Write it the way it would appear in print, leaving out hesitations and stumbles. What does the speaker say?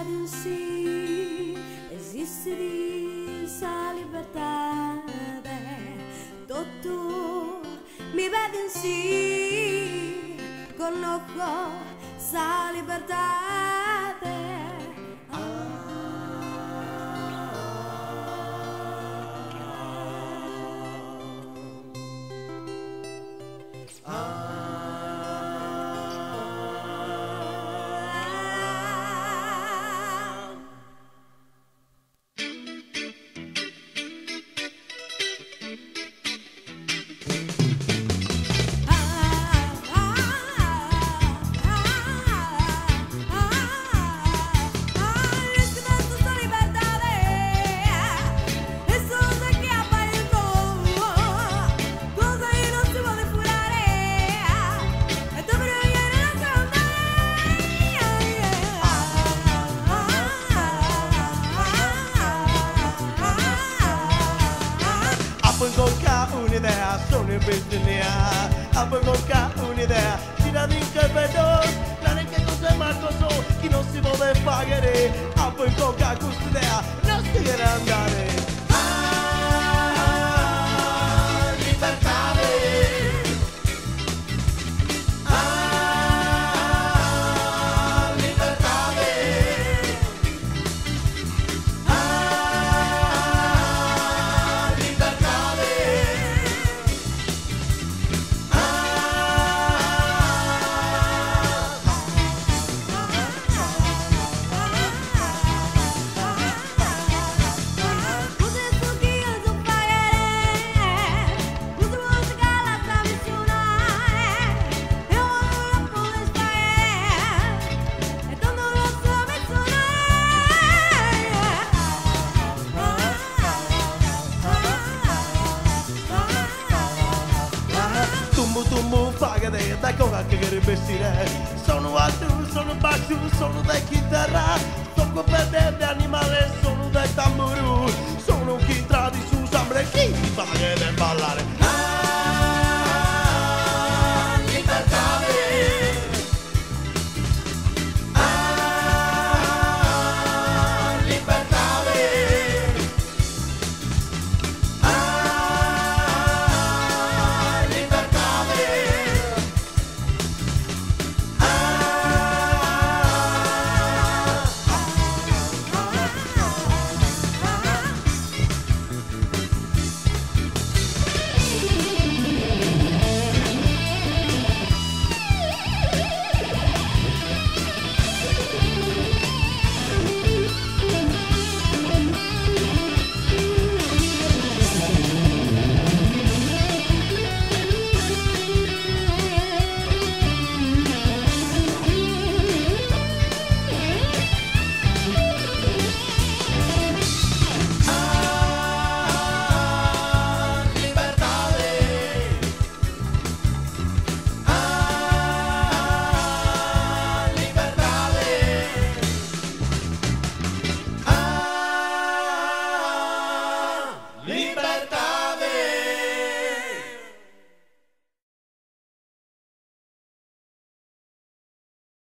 beden si esistit sa libertade, totu mi beden si connosco sa libertade. Apo in conca un'idea, sono in pitzinnia. Apo in conca un'idea, tiradu in cherveddos, naren che cosa 'e maccos chi non si podet faghere. Apo in conca cust'idea, non si cheret andare. Ah, libertade. Ah, libertade. Ah, libertade. Ah. Custu est su chi 'olzo faghere, custu musica tradizionale, eo non la podes faghere e tando lo so Tumbu tumbu faghet dae conca che cheret bessire. Sonu altu, sonu basciu, sonu de chiterra, tocco pedde de animale, sonu de tamburu, sonu chi intrat in su sambene chi ti faghet ballare.